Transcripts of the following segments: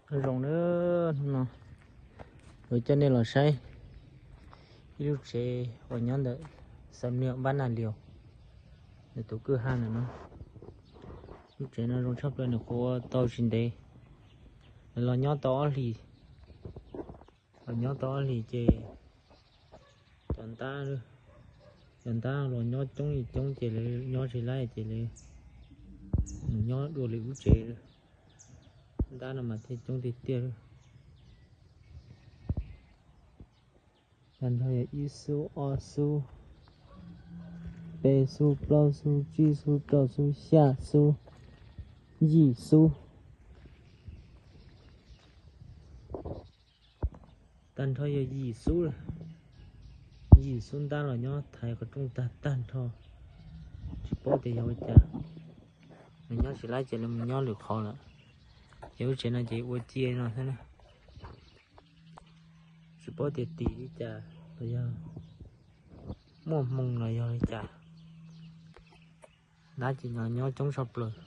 Nyob zoo nawb, hnub no kuv coj nej los saib ib lub tsev uas nyob ntawm Xam Niam Npab Nas Lios, ntawm tus kwj ha ntawm no. Lub tsev no zoo tshaj plaws, nws qhuav ua tau tsis ntev, los nyob tau ob hlis, los nyob tau ob hlis ces cov ntab, cov ntab los nyob coob li coob ces lawv nyob tsis laib ces lawv mus nyob dua lwm lub tsev. Ntab no mas thiaj coob tiag tiag. Tag nrho yog ib xub, ob xub, peb xub, plaub xub, tsib xub, rau xub, xya xub, yim xub. Tag nrho yog yim xub, yim xub ntab los nyob thaiv qhov rooj tag tag nrho. Tsis paub tias yog ua cas, nws nyob tsis laib ces lawv mus nyob lwm qhov lawm. Ces lub tsev no ces ua cia no xwb na. Tsis paub tias tis li cas los yog muaj hmoo los yog li cas, ntab ces nyob coob tshaj plaws.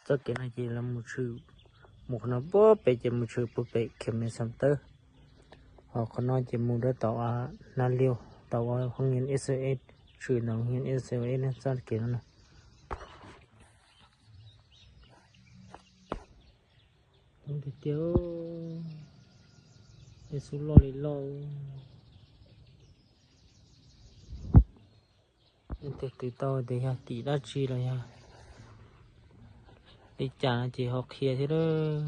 Txoj kev no ces lawv mus tshwm, mus qhov no puag pem ces mus tshwm puag pem Khe Me Xam Tawb, ho qhov no ces mus rau tom Nas Lios, tom hoo nyian S O S, tshwm ntawm hoo nyian S O S txoj kev no na. Coob tiag tiag, ib xub loj li loj. Leej twg twv tau tias yog tim dab tsi los yog li cas no ces ho qhia thiab lawm.